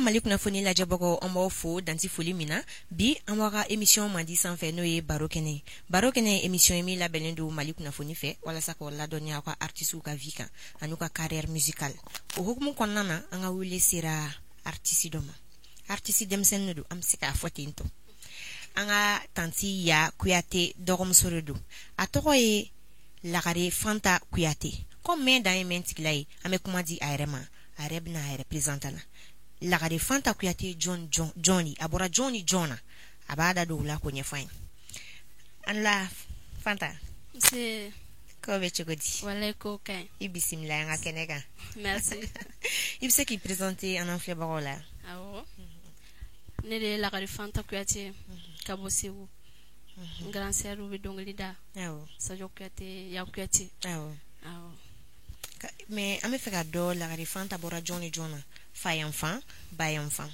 Mali kunnafoni lajɛbagaw, an b'aw fo danti foli min na. Bi, an b'aw ka émission mandi sanfɛ, n'o ye Baro Kɛnɛ ye. Baro Kɛnɛ ye émission ye min labɛnnen don Mali kunnafoni fɛ walasa k'aw ladɔnniya aw ka artistes ka vie kan ani ka carrière musicale. O hukumu kɔnɔna na, an ka wele sera artiste dɔ ma, artiste denmisɛnnin de don, an bɛ se k'a fɔ ten tɔ. An ka tantie Ya Kuyate dɔgɔmuso de don, a tɔgɔ ye Lagare Fanta Kuyate. Comme mɛn dan ye mɛn tigila ye, an bɛ kuma di a yɛrɛ ma, a yɛrɛ bɛna a yɛrɛ présenter la. Lagare Fanta Kuyate, jɔn jɔn jɔn ni a bɔra jɔn ni jɔn na, a b'a da don o la k'o ɲɛfɔ an ye. An la Fanta. Nse. Ko bɛ cogo di? Walayi, ko ka ɲi. I bisimila an ka kɛnɛ kan. Merci. I bɛ se k'i présenter an filɛbagaw la? Awɔ, ne de ye Lagare Fanta Kuyate ka bɔ Segu. N grand sœur bɛ dɔnkili da. Sadio Kuyate, Ya Kuyate. Awɔ. Mais an bɛ fɛ ka dɔn, Lagare Fanta bɔra jɔn ni jɔn na, fa yan fan, ba yan fan?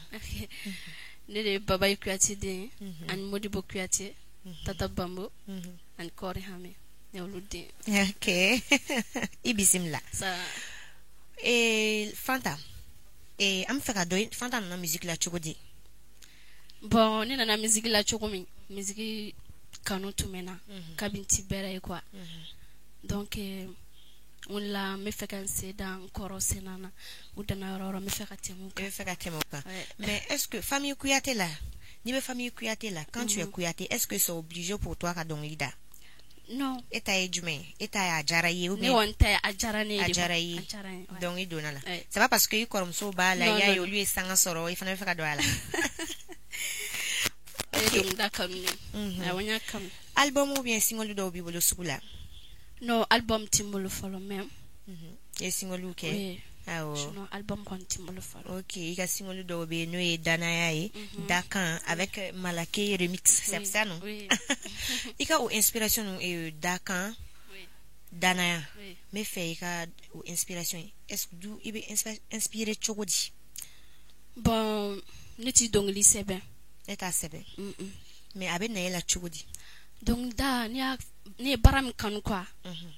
Ne de ye Babayi Kuyate den ye ani Modibo Kuyate, Tata Bambo ani Kɔri Hame, ne y'olu den. Ok, i bisimila. Sa. Fanta, an bɛ fɛ ka dɔn, Fanta nana musique la cogo di? Bon, ne nana musique la cogo min, musique kanu tun bɛ n na kabini ti bɛrɛ ye quoi. Donc n wulila, n bɛ fɛ ka n sen da n kɔrɔ senna na, u danna yɔrɔ o yɔrɔ, n bɛ fɛ ka tɛmɛ o I bɛ fɛ ka tɛmɛ o kan. Mais est-ce que famille Kuyate la, n'i bɛ famille Kuyate la, quand tu es Kuyate, est-ce que c'est obligé pour toi ka dɔnkili da? Non. E ta ye jumɛn ye? E ta ye a diyara i ye ou Ne bien? Kɔni ta ye, a diyara ne ye A de. diyara i ye. A diyara n ye, ouais. Donc i donna la. Ouais. C'est pas parce que i kɔrɔmuso b'a la, Non, i y'a non, ye non. olu ye sanga sɔrɔ, i fana bɛ fɛ ka don a la? Ne ye dɔnkilida kanu ne. Awɔ, n y'a kanu. Album ou bien single dɔw b'i bolo sugu la? Non, album tɛ n bolo fɔlɔ, mais I ye single kɛ? Oui. Awɔ. Sinon, album kɔni tɛ n bolo fɔlɔ. Ok, i ka single dɔw bɛ yen, n'o ye Danaya ye, Dakan avec Malake remix, c'est Oui, ça, non? Oui. I ka o inspiration ninnu, Dakan, Oui. Danaya, Oui. n bɛ fɛ i ka o inspiration ye, est ce que du i bɛ inspiré cogo di? Bon, ne ti dɔnkili sɛbɛn. Ne t'a sɛbɛn, mais a bɛ na e la cogo di? Dɔnkilida, n'i y'a ne ye baara min kanu quoi,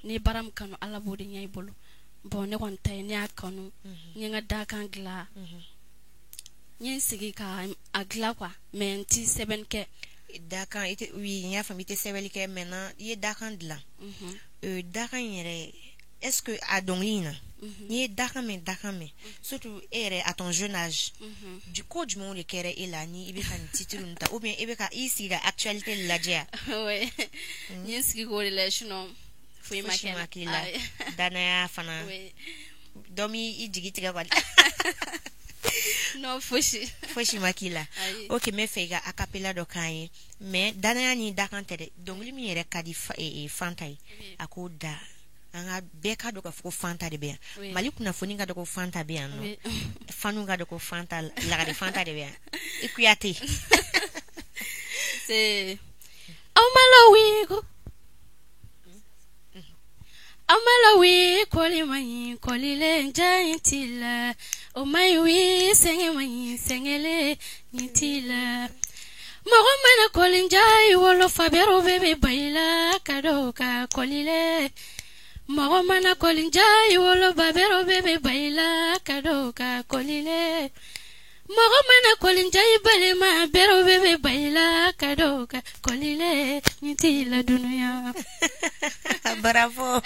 ne ye baara min kanu, Ala b'o de ɲɛ i bolo. Bon, ne kɔni ta ye, ne y'a kanu, n ye n ka dakan dilan, n ye n sigi ka a dilan quoi, mais n ti sɛbɛnni kɛ. Dakan, i tɛ, oui, n y'a faamu, i tɛ sɛbɛnni kɛ. Maintenant, i ye dakan dilan. Dakan in yɛrɛ, est ce que a dɔnkili in na, n'i ye dakan mɛn, dakan mɛn, surtout e yɛrɛ à ton jeune âge, ko jumɛnw de kɛra e la ni i bɛ ka nin titre ninnu ta, ou bien i bɛ ka i sigi ka actualité lajɛ yan? Ouais, n ye n sigi k'o de lajɛ, sinon foyi ma Fosi kɛ n ma na. k'i la. Ayi. Danaya fana, Oui. dɔ m'i i jigi tigɛ kɔni? Non, fosi. Fosi ma k'i la. Ayi. Ok, n bɛ fɛ i ka acapella dɔ k'an ye, mais Danaya ni Dakan tɛ dɛ, dɔnkili min yɛrɛ ka di Fanta ye, a k'o da, an ka bɛɛ ka dɔn k'a fɔ ko Fanta de bɛ yan. Mali kunnafoni ka dɔn ko Fanta bɛ yan nɔ. Fanu ka dɔn ko Fanta, Lagare Fanta de bɛ yan, i Kuyate. C'est Amalawi Amalawi kɔli ma ɲi, kɔlilen ja in t'i la, o ma ɲi wi, sɛgɛn ma ɲi, sɛgɛnlen ɲi t'i la. Mɔgɔ mana kɔli ja i wolofa bɛrɛw bɛɛ bɛ ba i la ka dɔw ka kɔlilen. Mɔgɔ mana kɔli ja i woloba bɛrɛw bɛɛ bɛ ba i la ka dɔw ka kɔlilen. Mɔgɔ mana kɔli ja i balima bɛrɛw bɛɛ bɛ ba i la ka dɔw ka kɔlilen ɲi t'i la dunuya. Bravo.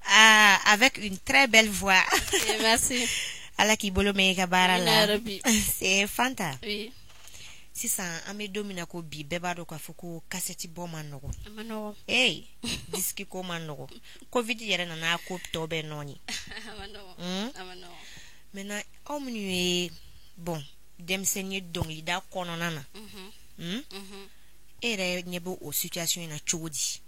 Ah, avec une très belle voix. Eh, merci. Ala k'i bolo mɛn i ka baara Amina la. ya Rabbi. C'est Fanta. Oui. Sisan, an bɛ don min na ko bi, bɛɛ b'a dɔn k'a fɔ ko kasɛti bɔ man nɔgɔ. A ma nɔgɔ. Hey, disque ko man nɔgɔ. Covid yɛrɛ nana ko tɔ bɛɛ nɔɔni. A ma nɔgɔ. A ma nɔgɔ. Maintenant, aw minnu ye, bon, denmisɛnnin ye dɔnkilida kɔnɔna na, e yɛrɛ ɲɛ bɛ o situation in na cogo di?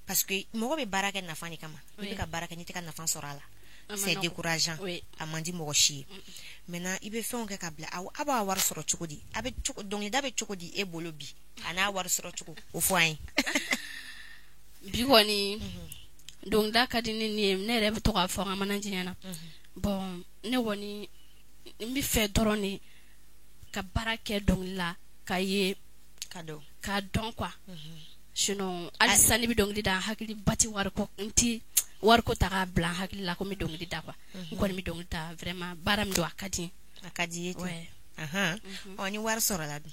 Parce que mɔgɔ bɛ baara kɛ nafa de kama. I bɛ ka baara kɛ, n'i tɛ ka nafa sɔrɔ a la, A ma c'est nɔgɔ. décourageant. A man di mɔgɔ si ye. Maintenant, i bɛ fɛnw kɛ ka bila, aw aw b'a wari sɔrɔ cogo di? A bɛ cogo, dɔnkilida bɛ cogo di e bolo bi, a n'a wari sɔrɔ cogo, o fɔ an ye. Bi kɔni, dɔnkilida ka di ne ni ye, ne yɛrɛ bɛ to k'a fɔ n ka manager ɲɛna. Bon, ne kɔni n bɛ fɛ dɔrɔn de ka baara kɛ dɔnkili la ka ye Ka dɔn. K'a dɔn quoi. Sinon, hali sisan ne bɛ dɔnkili da, n hakili ba tɛ wariko, n ti wariko ta k'a bila n hakili la ko n bɛ dɔnkili da quoi. N kɔni bɛ dɔnkili da vraiment, baara min don, a ka di n ye. A ka di i ye ten. Ouais. Ahan. Ɔ, ni wari sɔrɔla dun?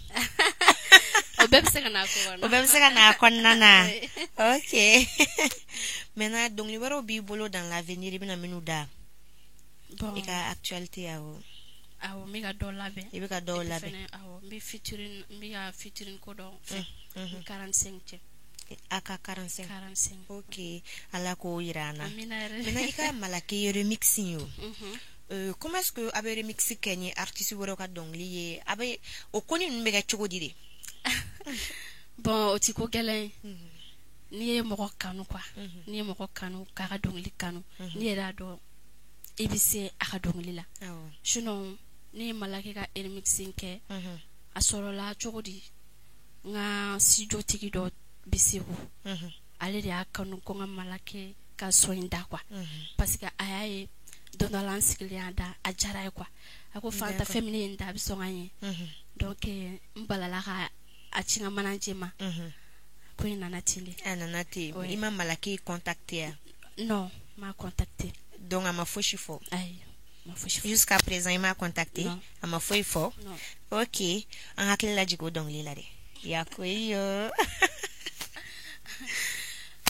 O bɛɛ bɛ se ka n'a ko kɔnɔ. O bɛɛ bɛ se ka n'a kɔnɔna na. Oui. Ok, maintenant, dɔnkili wɛrɛw b'i bolo dans l'avenir, i bɛna minnu da? Bon. I ka actualité, awɔ. Awɔ, n bɛ ka dɔ labɛn. I bɛ ka dɔw Et puis labɛn. fɛnɛ, awɔ, n bɛ featuring, n bɛ ka featuring ko dɔ fɛ. N 45 cɛ. A ka 45. 45. Ok, Ala k'o yira an na. Amina yɛrɛ. Maintenant, i ka Malake remix in o, comment est-ce que a bɛ remix kɛ ni artiste wɛrɛw ka dɔnkili ye? A bɛ o ko ni ninnu bɛ kɛ cogo di de? Bon, o ti ko gɛlɛn ye. N'i ye mɔgɔ kanu quoi, n'i ye mɔgɔ kanu k'a ka dɔnkili kanu, n'i yɛrɛ y'a dɔn i bɛ se a ka dɔnkili la. Sinon ne ye Malake ka remix kɛ, a sɔrɔla cogo di? N ka studio tigi dɔ bɛ Segu, ale de y'a kanu ko n ka Malake ka son in da quoi, parce que a y'a ye don dɔ la, an sigilen y'a da, a diyara ye quoi. A ko Fanta, fɛn min ne ye nin da, a bɛ sɔn ka ɲɛ. Donc n balala ka a ci n ka manager ma, ko in nana ten de. A nana ten. Oui. I ma Malake contacter ya? Non, n m'a contacté. Donc a ma fosi fɔ? Ayi, n ma fosi fɔ. Jusqu'à présent, i m'a contacté? Non. A ma foyi fɔ? Non. Ok, an hakili lajigin o dɔnkili la dɛ, yakoyo.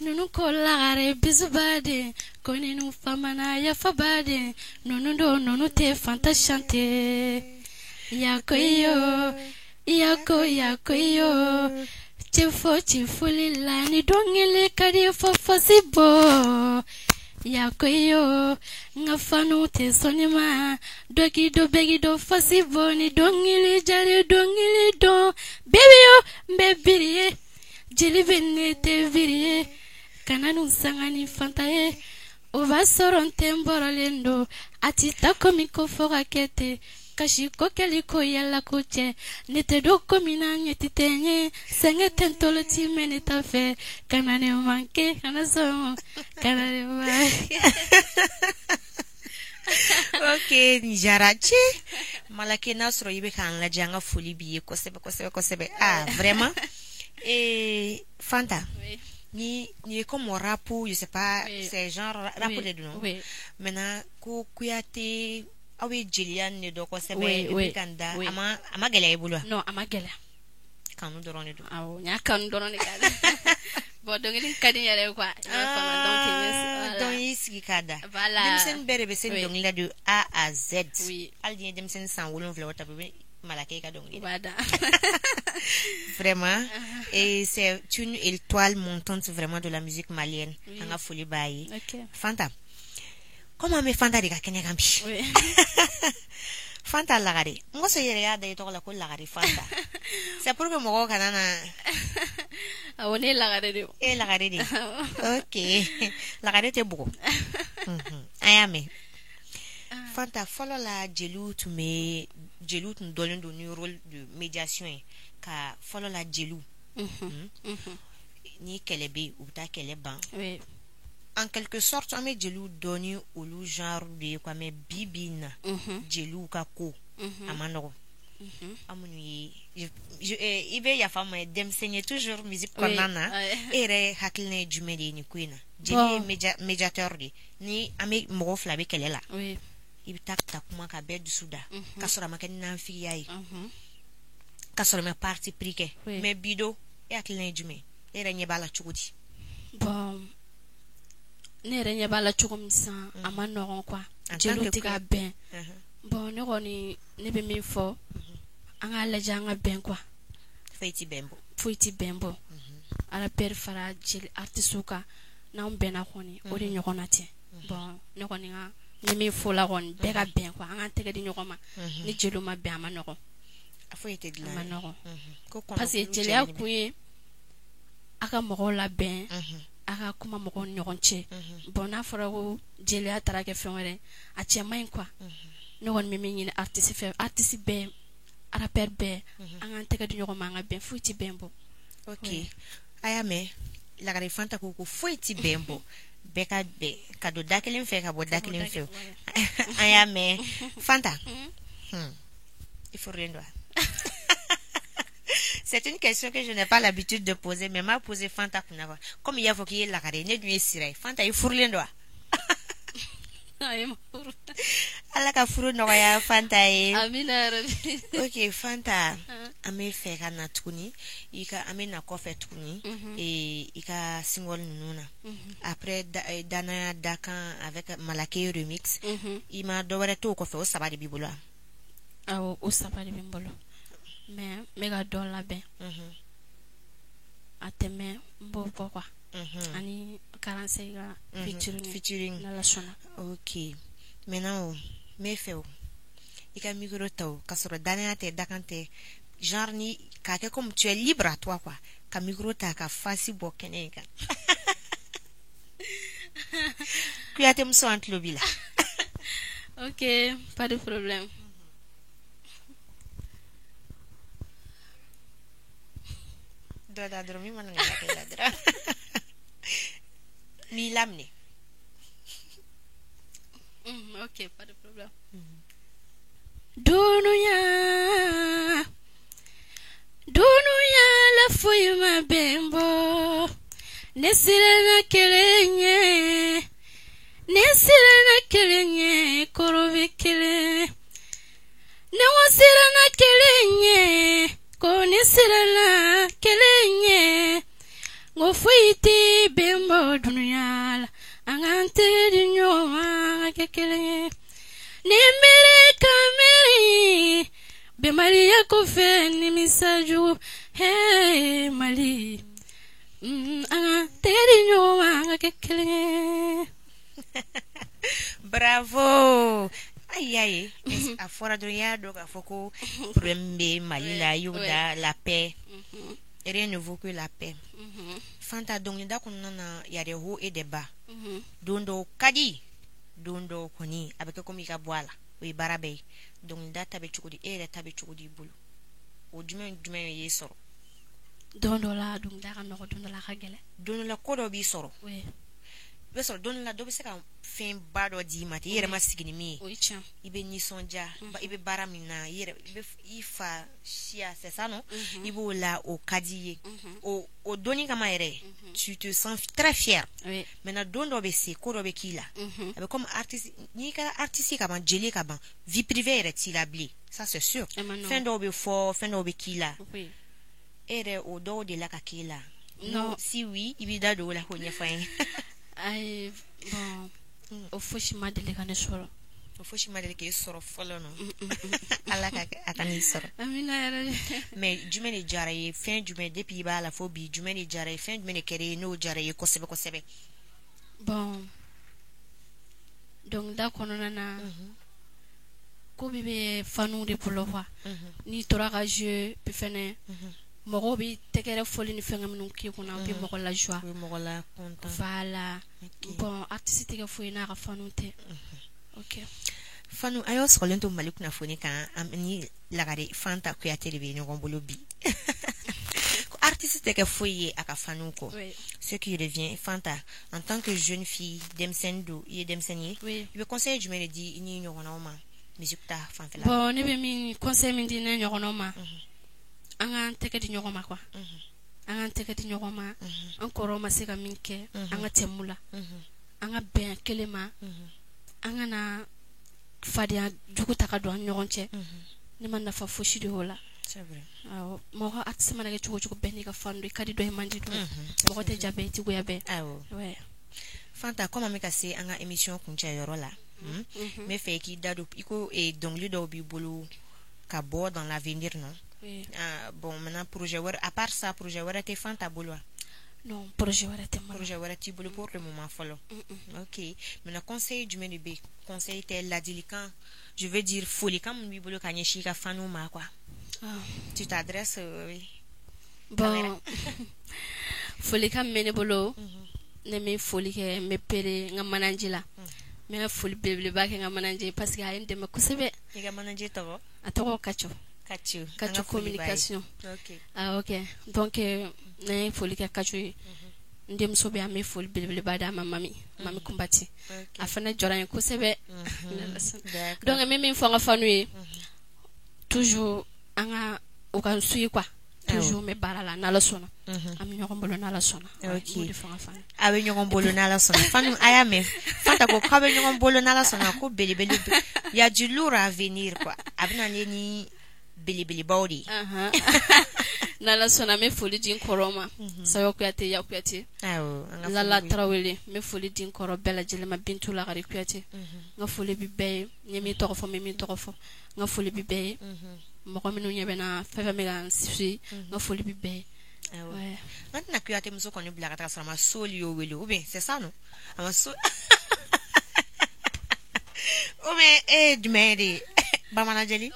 Nunu ko lagare bisubaden, ko ninu famana yafabaden, nunu do nunu tɛ Fanta chante. Yakoyo, yako yakoyo, cifo cifoli la ni dɔnkili ka di fɔ fɔsi bɔ. Yakoyo, n ka fanu tɛ sɔnni ma dɔki dɔ bɛki dɔ fɔsi bɔ ni dɔnkili jari dɔnkili dɔn. Baby yo, n bɛ biri ye, jeli bɛ ne tɛ biri ye, kana n'u sanga ni Fanta ye, o b'a sɔrɔ n tɛ n bɔrɔlen don. A ti ta komi ko fɔ ka kɛ ten, kasi ko kɛli ko yala ko cɛ, ne tɛ don ko min na, ɲɛ ti tɛ n ye, sɛgɛn tɛ n tolo ti mɛn ne ta fɛ, kana ne manqué, kana sɔn, kana ne manqué. Ok, nin diyara ci. Malake, n'a sɔrɔ i bɛ k'an lajɛ, an ka foli b'i ye kosɛbɛ kosɛbɛ kosɛbɛ. Ah, vraiment. Et Fanta, Oui. ni ye comme rap, je sais pas, Oui. c'est genre rap Oui, de don. oui. Maintenant, ko Kuyate, aw ye jeliya nin de dɔn kosɛbɛ. Oui, et puis oui, ka n da oui. a ma gɛlɛya i bolo wa? Non, a ma gɛlɛya. Kanu dɔrɔn de don. Awɔ, n y'a kanu dɔrɔn de k'a da. Bon, dɔnkili ka di n yɛrɛ ye quoi, i m'a faamu? Donc n ye, voilà. Donc i y'i sigi k'a da. Voilà. Denmisɛnnin bɛɛ de bɛ se Oui. dɔnkili la de A à Z. Oui. Hali ni ye denmisɛnnin san 7 o ta, i bɛ Malake ka dɔnkili U da. b'a da. Vraiment. Et c'est une étoile montante vraiment de la musique malienne. Oui. An ka foli b'a ye. Ok. Fanta, comme an bɛ Fanta de ka kɛnɛ kan bi. Oui. Fanta Lagare. N ko sɔn i yɛrɛ y'a da i tɔgɔ la ko Lagare Fanta. C'est pour que mɔgɔw kana na. Awɔ, ne ye Lagare de ye. E ye Lagare de ye. Ok. Lagare tɛ bugɔ. An y'a mɛn. Fanta, fɔlɔ la, jeliw tun bɛ, jeliw tun dɔnnen don ni rôle de médiation ye ka fɔlɔ la jeliw, ni kɛlɛ bɛ yen, u bɛ taa kɛlɛ ban. Oui. En quelque sorte, an bɛ jeliw dɔn ni olu genre de ye quoi. Mais bi bi in na, jeliw ka ko a ma nɔgɔn. An minnu ye i bɛ yafa n ma, denmisɛnnin ye toujours musique kɔnɔna na, e yɛrɛ hakilina ye jumɛn de ye nin ko in na? Jeli ye médiateur de ye. Ni an bɛ mɔgɔ fila bɛ kɛlɛ la, i bɛ taa ka taa kuma ka bɛɛ dusu da, ka sɔrɔ a ma kɛ ni nanfigiya ye, ka sɔrɔ i ma parti pris kɛ. Mais bi don, e hakilina ye jumɛn ye? E yɛrɛ ɲɛ b'a la cogo di? Bon, ne yɛrɛ ɲɛ b'a la cogo min sisan, a ma nɔgɔn quoi. En tant Jeliw que tɛ ka bɛn. Bon, ne kɔni, ne bɛ min fɔ, an k'a lajɛ an ka bɛn quoi. Foyi ti bɛn bɔ. Foyi ti bɛn bɔ. Rappeur fara jeli artiste kan, n'anw bɛnna kɔni, o de ɲɔgɔn na tɛ. Bon, ne kɔni ka n ye min fɔ o la kɔni, bɛɛ ka bɛn quoi, an k'an tɛgɛ di ɲɔgɔn ma. Ni jeliw ma bɛn, a ma nɔgɔn. A foyi tɛ A dilan ma dɛ. nɔgɔn. Ko kɔnɔ Parce que kulu jeliya cɛlen kun ye a ka mɔgɔw labɛn, a ka kuma mɔgɔw ni ɲɔgɔn cɛ. Bon, n'a fɔra ko jeliya taara kɛ fɛn wɛrɛ, a cɛ man ɲi quoi. Ne kɔni bɛ min ɲini artiste fɛ, artiste bɛɛ, rappeur bɛɛ, an k'an tɛgɛ di ɲɔgɔn ma, an ka bɛn, foyi ti bɛn bɔ. Ok, a y'a mɛn, Lagare Fanta ko foyi ti bɛn bɔ, bɛɛ ka bɛn ka don da kelen fɛ, ka bɔ da kelen fɛ. An y'a mɛn. Fanta, i furulen don wa? C'est une question que je n'ai pas l'habitude de poser, mais m'a posé Fanta kunna quoi. Comme il y'a fɔ k'i ye Lagare, ne dun ye Sira ye. Fanta, i furulen don wa? Ayi, ma furu. Ala ka furu nɔgɔya Fanta ye. Amina yarabi. Ok Fanta, an bɛ fɛ ka na tuguni i ka, an bɛ na kɔfɛ tuguni i ka single ninnu na. Après Danaya Dakan avec Malake remix, i ma dɔ wɛrɛ to o kɔfɛ, o saba de b'i bolo wa? Awɔ, o saba de bɛ n bolo, mais n bɛ ka dɔ labɛn. A tɛ mɛn, n b'o bɔ quoi. Ani 45 ka featuring. Featuring. N'Ala sɔnna. Ok, maintenant o, n bɛ fɛ o i ka micro ta o, k'a sɔrɔ danaya tɛ, dakan tɛ, genre ni k'a kɛ comme tu es libre à toi quoi, ka micro ta ka face bɔ kɛnɛ in kan. Kuyate muso, an tulo b'i la. Ok, pas de problème. Dɔ da dɔrɔn min mana na kɛ la dɔrɔn n b'i laminɛ. Ok, pas de problème. Dunuya, dunuya la foyi ma bɛn bɔ, ne siranna kelen ɲɛ, ne siranna kelen ɲɛ, kɔrɔ bɛ kelen, ne ko siranna kelen ɲɛ, ko ne siranna kelen ɲɛ, n ko foyi tɛ bɛn bɔ dunuya la, an k'an tɛgɛ di ɲɔgɔn ma, an ka kɛ kelen ye. Ni miiri ka miiri bɛnbaliya kɔfɛ nimisa jugu, hey Mali, an ka tɛgɛ di ɲɔgɔn ma, an ka kɛ kelen ye. Bravo. Ayi y'a ye, a fɔra dɔrɔn i y'a dɔn k'a fɔ ko problème bɛ Mali la, i y'o da la paix. Rien ne vaut que la paix. Fanta, dɔnkilida kɔnɔna na, y a des hauts et des bas. Don dɔw ka di, don dɔw kɔni a bɛ kɛ komi i ka bɔ a la, o ye baara bɛɛ ye. Dɔnkilida ta bɛ cogo di, e yɛrɛ ta bɛ cogo di i bolo, o jumɛn jumɛn y'e sɔrɔ? Don dɔ la dɔnkilida ka nɔgɔ, don dɔ la a ka gɛlɛn. Don dɔ la ko dɔ b'i sɔrɔ. I bɛ sɔrɔ don dɔ la dɔ bɛ se ka fɛnba dɔ d'i ma ten, i yɛrɛ ma sigi ni min ye. O ye tiɲɛ. I bɛ nisɔndiya, i bɛ baara min na, i yɛrɛ i bɛ i fa siya, c'est ça non? I b'o la, o ka di i ye. O donni kama yɛrɛ, tu te sens très fier. Maintenant don dɔ bɛ se, ko dɔ bɛ k'i la. A bɛ comme artiste, n'i kɛra artiste ka ban, jeli ka ban, vie privée yɛrɛ t'i la bilen. Ça c'est sûr. Fɛn dɔw bɛ fɔ, fɛn dɔw bɛ k'i la. E yɛrɛ, o dɔw delila ka k'e la? Non. Si oui, i b'i da don o la k'o ɲɛfɔ an ye. Ayi, bon, o fosi ma deli ka ne sɔrɔ. O fosi ma deli k'e sɔrɔ fɔlɔ nɔ. Ala ka a ka n'i sɔrɔ. Amina yarabi. Mais jumɛn de diyara i ye, fɛn jumɛn depuis i b'a la fo bi, jumɛn de diyara i ye, fɛn jumɛn de kɛra i ye n'o diyara i ye kosɛbɛ kosɛbɛ? Bon, dɔnkilida kɔnɔna na, ko bɛɛ bɛ fanu de bolo quoi. N'i tora ka jouer bi fɛnɛ, mɔgɔw bɛ tɛgɛrɛ fɔli ni fɛn minnu k'i kunna, o bɛ mɔgɔ la joie. O bɛ mɔgɔ la content. Voilà. Bon, artiste tɛ kɛ foyi n'a ka fanu tɛ. Ok. Fanu, a y'aw sɔgɔlen to Mali kunnafoni kan, ni Lagare Fanta Kuyate de bɛ ɲɔgɔn bolo bi. Ko artiste tɛ kɛ foyi ye a ka fanu kɔ. Ce qui revient, Fanta, en tant que jeune fille, denmisɛnnin don, i ye denmisɛnnin ye. I bɛ conseil jumɛn de di i ni ɲɔgɔnnaw ma musique ta fanfɛla? Bon, ne bɛ min conseil min di ne ɲɔgɔnnaw ma, an k'an tɛgɛ di ɲɔgɔn ma quoi. An k'an tɛgɛ di ɲɔgɔn ma, an kɔrɔw ma se ka min kɛ, an ka tɛmɛ la. An ka bɛn kelen ma, an kana fadenya jugu ta ka don an ɲɔgɔn cɛ. Ne ma nafa fosi de y'o la. C'est vrai. Awɔ, mɔgɔ artiste mana kɛ cogo o cogo, bɛɛ n'i ka fan don, i ka di dɔ ye, man di dɔ ye. Mɔgɔ tɛ ja bɛɛ, i tɛ goya bɛɛ. Awɔ. Fanta, comme an bɛ ka se an ka émission kuncɛ yɔrɔ la, n bɛ fɛ i k'i da don i ko dɔnkili dɔw b'i bolo ka bɔ dans l'avenir non? Oui. Ah, bon, maintenant projet wɛrɛ, à part ça, projet wɛrɛ tɛ Fanta bolo wa? Non, projet wɛrɛ tɛ n bolo. Projet wɛrɛ t'i bolo pour le moment fɔlɔ. Ok. Maintenant conseil jumɛn de bɛ yen? Conseil tɛ, ladilikan, je veux dire folikan min b'i bolo ka ɲɛsin i ka faniw ma quoi. Tu t'adresses, oui. Bon, folikan min bɛ ne bolo, ne bɛ foli kɛ, n bɛ pere n ka manager la. N bɛ foli belebeleba kɛ n ka manager parce que a ye n dɛmɛ kosɛbɛ. I ka manager tɔgɔ? A tɔgɔ Kaco. Kaco. Kaco communication. Ok. Ah ok. Donc ne ye foli kɛ Kaco ye. N denmuso bɛ yan, n bɛ foli belebeleba d'a ma, Mami, Mami Kunbati. A fana jɔra n ye kosɛbɛ. Donc n bɛ min fɔ n ka fanu ye, toujours an ka u ka n suit quoi. Toujours n bɛ baara la, n'Ala sɔnna. An bɛ ɲɔgɔn bolo n'Ala sɔnna. Ok, a bɛ ɲɔgɔn bolo n'Ala sɔnna. Fanu, a y'a mɛn, Fanta ko k'aw bɛ ɲɔgɔn bolo n'Ala sɔnna, ko belebele, il y a du lourd à venir quoi. A bɛ na ni belebelebaw de ye. N'Ala sɔnna, n bɛ foli di n kɔrɔw ma, Sayo Kuyate, Ya Kuyate, Lala Tarawele. N bɛ foli di n kɔrɔ bɛɛ lajɛlen ma, Bintu Lagare Kuyate. N ka foli bɛ bɛɛ ye. N ye min tɔgɔ fɔ, n bɛ min tɔgɔ fɔ, n ka foli bɛ bɛɛ ye. Mɔgɔ minnu ɲɛ bɛ na, fɛn fɛn bɛ ka n suit, n ka foli bɛ bɛɛ ye. An tɛna Kuyate muso kɔni bila ka taa sɔrɔ a ma Soli y'o wele, ou bien c'est ça, non? A ma so ou bien e ye jumɛn de ye, Bamanan jeli?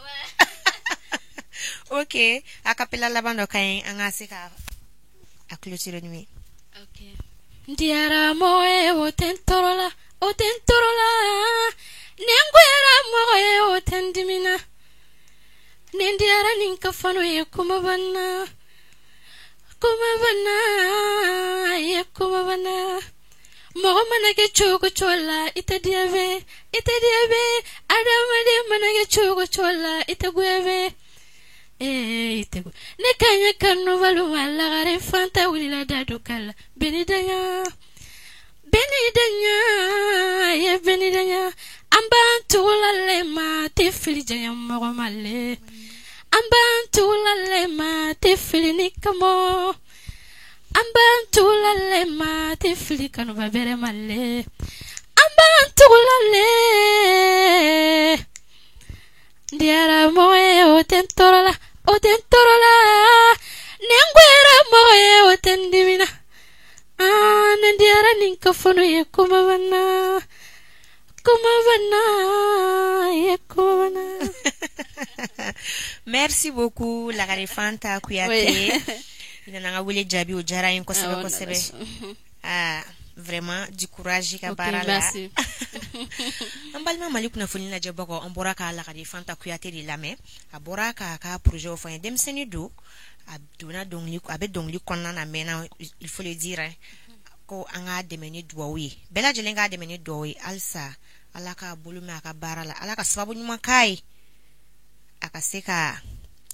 Ok, a cappella laban dɔ ka ɲi, an ka se ka a clôturer ni ye. N diyara mɔgɔ ye, o tɛ n tɔɔrɔ la, o tɛ n tɔɔrɔ la. Ni n goyara mɔgɔ ye, o tɛ n dimina. Ni n diyara ni n ka fanu ye, kuma banna, kuma banna ye, kuma banna. Mɔgɔ mana kɛ cogo cogo la, i tɛ diya bɛ, i tɛ diya bɛ. Adamaden mana kɛ cogo cogo la, i tɛ goya bɛ. Ee, i tɛ ne ka ɲɛ kanubaliw ma. Lagare Fanta wulila da don kala bɛni danya, bɛni danya ye, bɛni danya. An b'an tugula le ma tɛ fili janya mɔgɔ ma le. An b'an tugula le ma tɛ fili ni kamɔ. An b'an tugula le ma tɛ fili kanuba bɛrɛ ma le. An b'an tugula le. N diyara mɔgɔ ye, o tɛ n tɔɔrɔ la, o tɛ n tɔɔrɔ la. Ni n goyara mɔgɔ ye, o tɛ n dimina. Aa, ni n diyara ni n ka fanu ye, kuma banna, kuma banna ye, kuma banna. Merci beaucoup, Lagare Fanta Kuyate. I nana an ka wele jaabi, o diyara n ye kosɛbɛ kosɛbɛ. Ah, vraiment, du courage i ka baara la. An balima Mali kunnafoni lajɛbagaw, an bɔra ka Lagare Fanta Kuyate de lamɛn. A bɔra k'a ka projet fɔ an ye. Denmisɛnnin don, a donna dɔnkili, a bɛ dɔnkili kɔnɔna na mɛnna, il faut le dire, ko an k'a dɛmɛ ni duwawu ye, bɛɛ lajɛlen k'a dɛmɛ ni duwawu ye halisa. Ala k'a bolo mɛn a ka baara la, Ala ka sababu ɲuman k'a ye, a ka se ka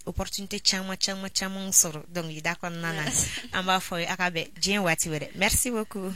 opportunité caman caman caman sɔrɔ dɔnkilida kɔnɔna na. An b'a fɔ ye, a ka bɛn diɲɛ waati wɛrɛ. Merci beaucoup.